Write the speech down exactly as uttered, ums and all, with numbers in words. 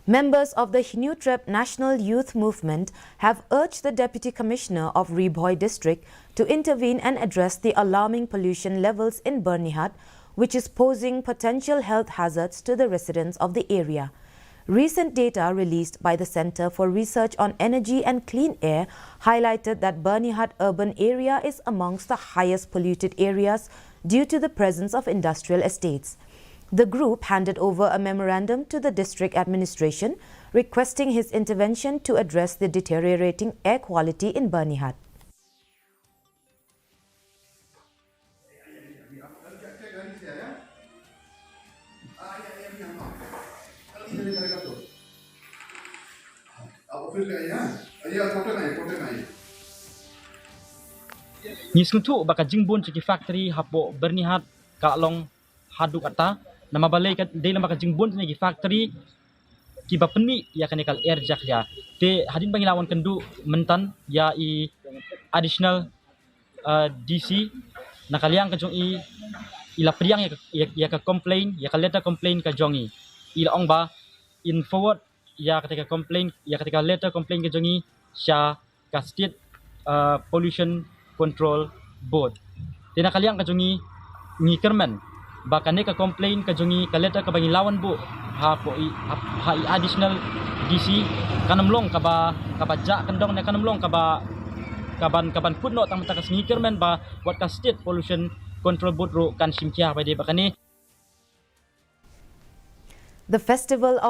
Members of the Hynniewtrep National Youth Movement have urged the Deputy Commissioner of Ri Bhoi District to intervene and address the alarming pollution levels in Byrnihat, which is posing potential health hazards to the residents of the area. Recent data released by the Centre for Research on Energy and Clean Air highlighted that Byrnihat urban area is amongst the highest polluted areas due to the presence of industrial estates. The group handed over a memorandum to the district administration requesting his intervention to address the deteriorating air quality in Byrnihat. Ngi sngewthuh ba ka jingbun jong ki factory hapoh Byrnihat ka long haduh katta, namar balei ka dei lem ba ka jingbun jong ki factory kiba pynmih ïa kane ka air jakhlia. Te hadien ba ngi la wan kynduh myntan ïa i additional, uh, D C, na ka liang ka jong i, i la pdiang ïa ka, ïa, ïa ka complain, ïa ka letter complain ka jong i. I la ong ba in forward ïa kata ka complain, ïa kata ka letter complain ka jong i sha ka State, uh, Pollution Control Board. Te na ka liang ka jong i, ngi kyrmen ba kane ka complain ka jong i, ka letter kaba ngi la wan buh hapoh i, ha, ha i additional D C, kan ym long kaba, kaba jah kyndong ne kan ym long kaba, kaban, kaban kut noh tang mynta ka sngi. Kyrmen ba wat ka State Pollution Control Board ruh kan shim khia ba dei ba kane. The Festival of